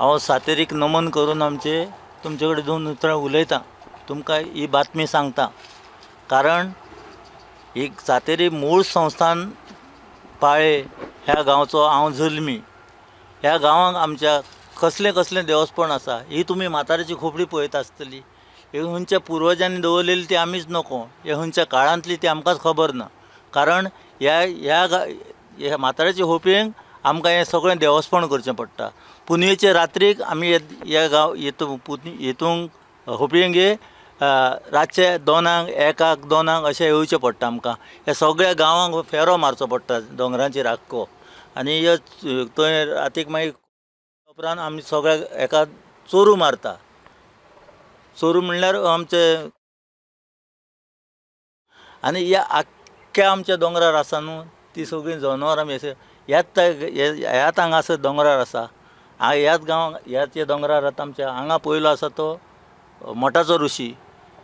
हांव सातेरीक नमन करून आमचे तुमचे कडेन दोन उतरां उलयतां. तुमकां ही बातमी सांगता, कारण एक सातेरी मूळ संस्थान पाळे ह्या गांवचो हांव जल्मी. ह्या गांवांक आमच्या कसलें कसलें देवस्पण आसा ही तुमी म्हातारेची खोपडी पळयता आसतली. ही खंयच्या पुर्वजांनी दवरलेली ती आमीच नको, हे खंयच्या काळांतली ती आमकांच खबर ना. कारण ह्या ह्या ह्या म्हाताऱ्याच्या खोपयेंक आमकां हें सगळें देवस्पण करचें पडटा. पुनवेचे रात्रीक आमी ह्या गांव हेतूंक खोपयेंक रातचे 2-1 2 अशें येवचें पडटा आमकां. ह्या सगळ्या गांवांक फेरो मारचो पडटा दोंगरांचेर आख्खो. आनी थंय रातीक मागीर उपरांत आमी सगळ्या एका चोरू मारता. चोरू म्हणल्यार आमचे आनी ह्या आख्ख्या आमच्या दोंगरार आसा न्हू ती सगळीं जनावरां आमी अशें ह्याच ह्याच हांगासर दोंगरार आसा. ह्याच गांवांक ह्याच दोंगरार आतां आमच्या हांगा पयलो आसा तो मठाचो ऋषी,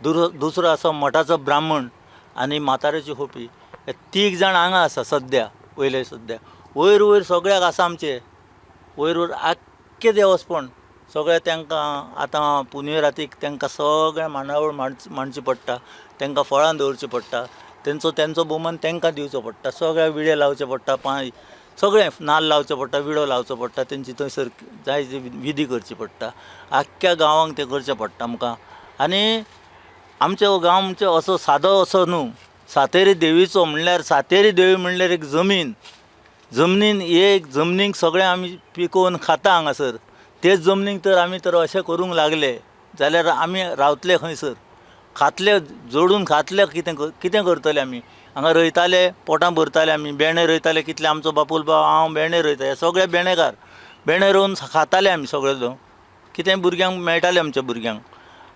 दुसरो आसा मठाचो ब्राह्मण आनी म्हाताऱ्याची खोपी. हे 3 जाण हांगा आसा सद्या. वयले सद्या वयर वयर सगळ्याक आसा आमचे वयर वयर आख्खें देवस्पण सगळें. तांकां आतां पुनवे रातीक तांकां सगळें मांडावळ मांडची पडटा, तांकां फळां दवरचीं पडटा, तेंचो तेंचो भोवमान तांकां दिवचो पडटा. सगळ्या विडे लावचे पडटा, पांय सगळें नाल्ल लावचो पडटा, विडो लावचो पडटा, तेंची थंयसर जाय ती विधी करची पडटा. आख्ख्या गांवांक तें करचें पडटा आमकां. आनी आमचो गांव आमचो असो सादो असो न्हू. सातेरी देवीचो म्हणल्यार सातेरी देवी म्हणल्यार एक जमीन, जमनीन एक जमनीक सगळें आमी पिकोवन खाता हांगासर. तेच जमनीक तर आमी तर अशें करूंक लागले जाल्यार आमी रावतले खंयसर? खातले जोडून खातले कितें कितें करतले आमी? हांगा रोयताले, पोटां भरताले आमी, बेणे रोयताले कितले आमचो बापूल भाव हांव बेणे रोयता, हे सगळे बेणेकार. बेणे रोवन खाताले आमी सगळे लोक, कितें भुरग्यांक मेळटालें आमच्या भुरग्यांक.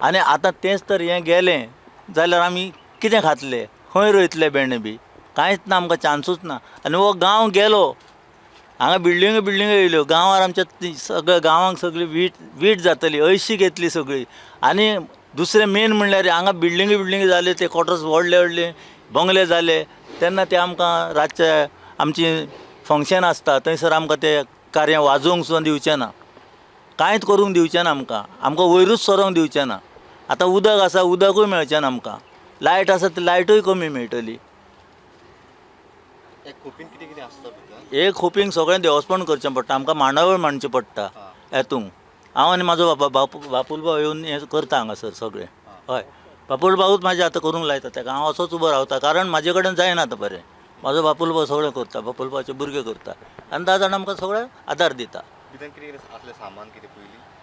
आनी आतां तेंच तर हें गेलें जाल्यार आमी कितें खातले? खंय रोयतले बेणे बी? कांयच ना, आमकां चान्सूच ना. आनी हो गांव गेलो, हांगा बिल्डिंगो बिल्डिंगो येयल्यो गांवार आमच्या, सगळ्या गांवांक सगळी वीट वीट जातली, हळशीक येतली सगळी. आनी दुसरें मेन म्हणल्यार हांगा बिल्डिंगो बिल्डिंगो जाल्यो, ते क्वॉर्टर्स व्हडले व्हडले बंगले जाले तेन्ना ते आमकां रातचे आमची फंक्शन आसता थंयसर आमकां ते कार्य वाजोवंक सुद्दां दिवचें ना, कांयच करूंक दिवचें ना आमकां. आमकां वयरूच सरोंक दिवचें ना. आतां उदक आसा, उदकूय मेळचें ना आमकां. लायट आसा ती लायटूय कमी मेळटली. एक खोपींक सगळें देवस्पण करचें पडटा आमकां, मांडावळ मांडची पडटा हेतूंक. हांव आनी म्हाजो बापूल भाव येवन हें करता हांगासर सगळें. हय, बापूल भावूच म्हाजें आतां करूंक लायता ताका. हांव असोच उबो रावता कारण म्हाजे कडेन जायना आतां बरें. म्हाजो बापूल भाव सगळें करता, बापूल भावाचे भुरगे करता आनी 10 जाणां आमकां सगळें आदार दिता.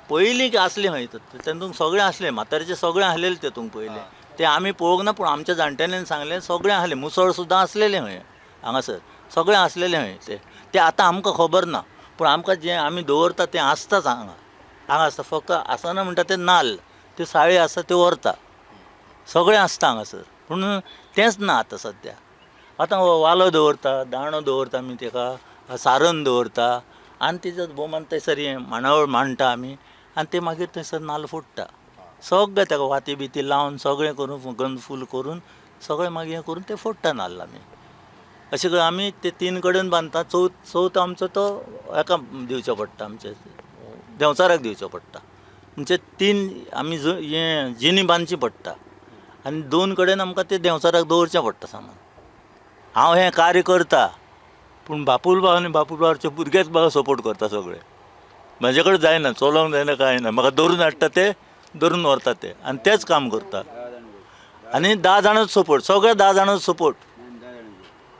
पयलीं आसलें खंय तेतूंक सगळें आसलें, म्हातारेचें सगळें आसलेलें तेतूंक पयलें. तें आमी पळोवंक ना, पूण आमच्या जाणट्यांनी सांगलें सगळें आसलें. मुसळ सुद्दां आसलेलें खंय हांगासर, सगळें आसलेलें खंय तें. तें आतां आमकां खबर ना, पूण आमकां जें आमी दवरता तें आसताच हांगा. हांगा आसता, फक्त आसना म्हणटा तें नाल्ल, त्यो साळी आसता त्यो व्हरता, सगळें आसता हांगासर. पूण तेंच ना आतां सद्या. आतां वालो दवरता, दांडो दवरता आमी, तेका सारण दवरता आनी तेजो भोवमान थंयसर हें मांडावळ मांडटा आमी. आनी ते मागीर थंयसर नाल्ल फोडटा सगळें, तेका वाती बिती लावन सगळें करून गंद फूल करून सगळें मागीर हें करून तें फोडटा नाल्ल आमी. अशें करून आमी ते 3 कडेन बांदता. चवथ आमचो तो हेका दिवचो पडटा, आमचे देंवचाराक दिवचो पडटा. म्हणजे 3 आमी हें जिनी बांदची पडटा आनी 2 कडेन आमकां ते देंवचाराक दवरचें पडटा सामान. हांव हें कार्य करता, पूण बापूल भाव आनी बापूल भावाचे भुरगेच म्हाका सपोर्ट करता सगळे. म्हाजे कडेन जायना, चलोवंक जायना, कांय ना. म्हाका धरून हाडटा ते, धरून व्हरता ते आनी तेच काम करता. आनी 10 जाणांच सपोर्ट, सगळे 10 जाणांच सपोर्ट,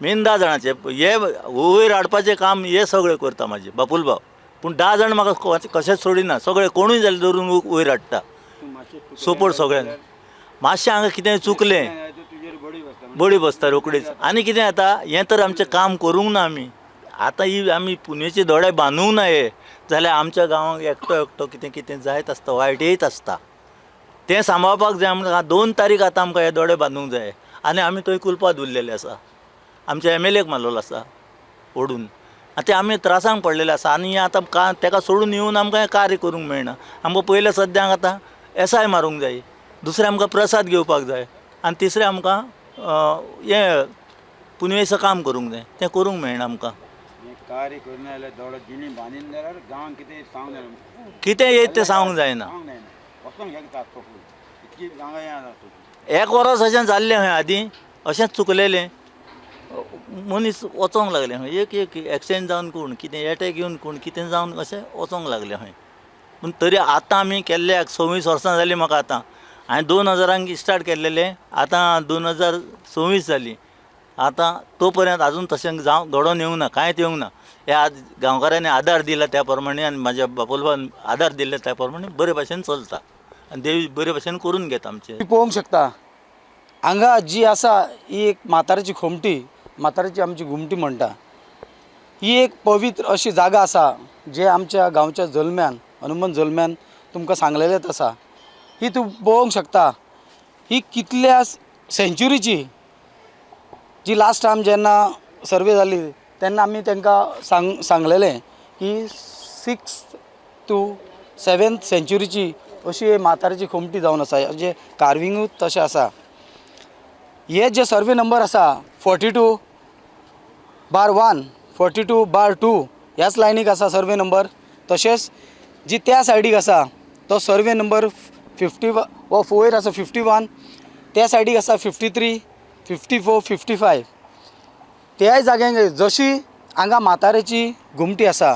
मेन 10 जाणांचे हे वयर हाडपाचें काम हे सगळें करता म्हाजे बापूल भाव. पूण 10 जाण म्हाका कशेंच सोडिना, सगळे कोणूय जाल्यार धरून वयर हाडटा सपोर्ट सगळ्यांक. मातशें हांगा कितें चुकलें बडी बसता रोखडीच. आनी कितें जाता, हें तर आमचें काम करूंक ना आमी. आतां ही आमी पुनवेचे दोळे बांदूंक ना हे जाल्यार आमच्या गांवांक एकटो एकटो कितें कितें जायत आसता, वायट येयत आसता. तें सांबाळपाक जाय आमकां. 2 तारीख आतां आमकां हे दोळे बांदूंक जाय. आनी आमी थंय कुलपा दवरलेले आसा, आमच्या MLA मारलेलो आसा ओडून. आतां ते आमी त्रासांक पडलेले आसा. आनी आतां तेका सोडून येवन आमकां हें कार्य करूंक मेळना. आमकां पयलें सद्याक आतां SI मारूंक जाय, दुसरें आमकां प्रसाद घेवपाक जाय, आनी तिसरें आमकां हें पुनवेचें काम करूंक जाय. तें करूंक मेळना आमकां. कार्य करिना जाल्यार दोडो जिणी बांदिना जाल्यार गांवांत कितें सांगूंक जायना. कितें येयत तें सांगूंक जायना. सांगूंक जायना, वचोंक शकता तोपून इतकी हांगा हें आसा तोपून. एक वरस अशें जाल्लें खंय आदीं, अशेंच चुकलेलें मनीस वचोंक लागले खंय, एक एक एक्सिडेंट जावन कोण कितें एटॅक येवन कोण कितें जावन अशें वचोंक लागले खंय. पूण तरी आतां आमी केल्ल्याक 26 वर्सां जालीं म्हाका. आतां हांवें 2000 स्टार्ट केल्लेलें, आतां 2026 जालीं. आतां तो पर्यंत आजून तशें जावं घडोवन येवंक ना, कांयच येवंक ना. ह्या गांवकारांनी आदार दिला त्या प्रमाणे आनी म्हाज्या बापोलभावान आदार दिल्ले त्या प्रमाणे बरे भाशेन चलता आनी देवी बरे भाशेन करून घेता आमचें. तुम्ही पळोवंक शकता हांगा जी आसा ही एक म्हाताऱ्याची खोमटी, म्हाताऱ्याची आमची घुमटी म्हणटा. ही एक पवित्र अशी जागा आसा जे आमच्या गांवच्या जल्म्यान, हनुमान जल्म्यान तुमकां सांगलेलेंच आसा. ही तूं पळोवंक शकता ही कितल्या सेंच्युरीची, जी लास्ट टायम जेन्ना सर्वे जाली तेन्ना आमी तांकां सांगलेलें की 6th to 7th सेंच्युरीची अशी म्हाताऱ्याची खोमटी जावन आसा, जे कार्विंगूच तशें आसा. हे जे सर्वे नंबर आसा 42/1, 42/2 ह्याच लायनीक आसा सर्वे नंबर. तशेंच जी त्या सायडीक आसा तो सर्वे नंबर 50 हो वयर आसा 51, त्या सायडीक आसा 53, 54, 55. त्याय जाग्यांक जशी हांगा म्हाताऱ्याची घुमटी आसा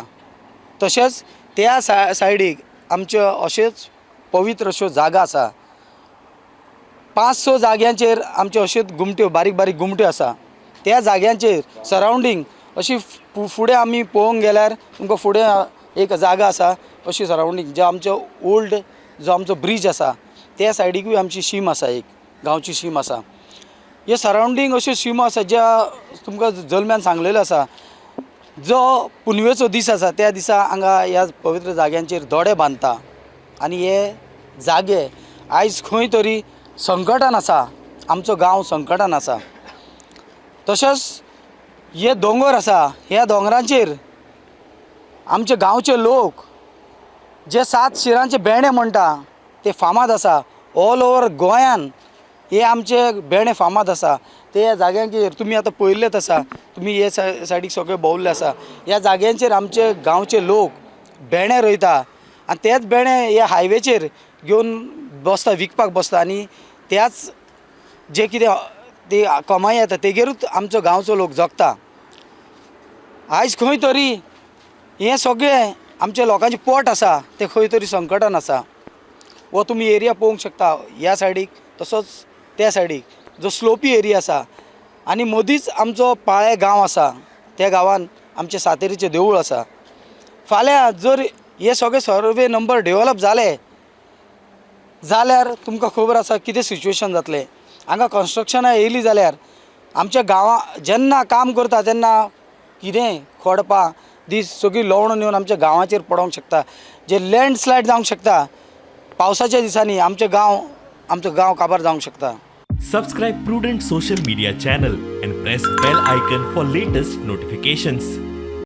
तशेंच त्या सायडीक आमच्यो अश्योच पवित्र अश्यो जागा आसा. 5-6 जाग्यांचेर आमच्यो अश्योच घुमट्यो, बारीक बारीक घुमट्यो आसा. त्या जाग्यांचेर सरावंडींग अशी फुडें आमी पळोवंक गेल्यार तुमकां फुडें एक जागा आसा अशी सरावंडींग, जे आमचो ओल्ड जो आमचो ब्रीज आसा त्या सायडीकूय आमची शीम आसा, एक गांवची शीम आसा. हे सरावंडींग अश्यो शिमो आसा ज्या तुमकां जल्म्यान सांगलेलो आसा. जो पुनवेचो दीस आसा त्या दिसा हांगा ह्या पवित्र जाग्यांचेर दोडे बांदता आनी हे जागे आयज खंय तरी संकटान आसा, आमचो गांव संकटान आसा. तशेंच हे दोंगर आसा, ह्या दोंगरांचेर आमचे गांवचे लोक जे 7 शिरांचे बेणे म्हणटा ते फामाद आसा. ऑल ओवर गोंयान हे आमचे बेणे फामाद आसा. ते ह्या जाग्यांचेर तुमी आतां पळयल्लेच आसा, तुमी हे सायडीक सगळे भोंवल्ले आसा. ह्या जाग्यांचेर आमचे गांवचे लोक बेणे रोयता आनी तेच बेणे हे हायवेचेर घेवन बसता, विकपाक बसता आनी त्याच जे कितें ती कमाई येता तेगेरूच आमचो गांवचो लोक जगता. आयज खंय तरी हें सगळें आमच्या लोकांचें पोट आसा तें खंय तरी संकटान आसा. हो तुमी एरिया पळोवंक शकता, ह्या सायडीक तसोच त्या सायडीक जो स्लोपी एरिया आसा आनी मदींच आमचो पाळे गांव आसा. त्या गांवान आमचें सातेरीचें देवूळ आसा. फाल्यां जर हे सगळे सर्वे नंबर डेवलप जाले जाल्यार तुमकां खबर आसा कितें सिच्युएशन जातलें. हांगा कन्स्ट्रक्शनां येयलीं जाल्यार आमच्या गांवां जेन्ना काम करता तेन्ना कितेंय खोडपां दीस सगळीं लवणां येवन आमच्या गांवाचेर पडोंक शकता, जे लँडस्लायड जावंक शकता. पावसाच्या दिसांनी आमचो गांव काबार जावंक शकता. Subscribe Prudent Social Media channel and press bell icon for latest notifications.